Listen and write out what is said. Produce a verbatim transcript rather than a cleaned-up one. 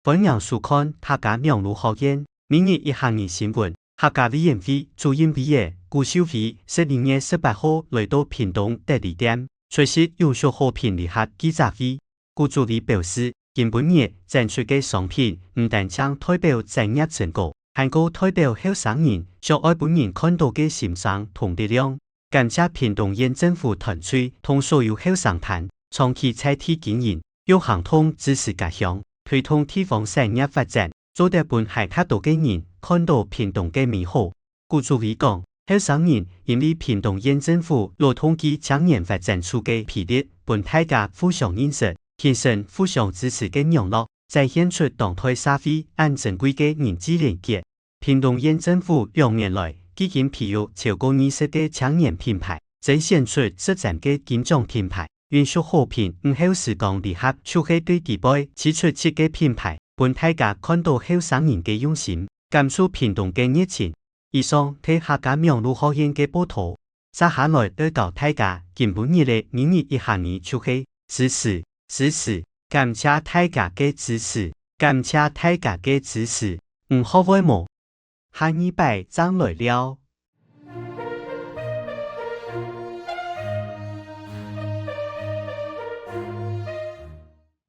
歡迎收看客家網路學院每日一客語新聞。客家委員會主任委員古秀妃十二月十八號來到屏東德里店，出席永續和平禮盒記者會。古助理表示，今晡日展出个商品毋單淨代表產業成果，還過代表後生人想愛分人看到个心聲同力量。感謝屏東縣政府團隊同所有後生團長期在地經營，用行動支持家鄉，推動地方產業發展，做得分還較多个人看到屏東个美好。古助理講，後生人因為屏東縣政府勞動基青年發展處个培力，分大家互相認識，形成互相支持个網絡，展現出當代社會恁珍貴个人際連結。屏東縣政府兩年來已經培育超過二十个青年品牌，甄選出十站个金獎品牌。永續和平五號時光禮盒就係對底背取出七个品牌，分大家看到後生人个用心，感受屏東个熱情。以上係客家網路學院个報導。接下來愛教大家今晡日个每日一客語就係支持，支持，感謝大家个支持，感謝大家个支持，你學會無？下二擺正來尞。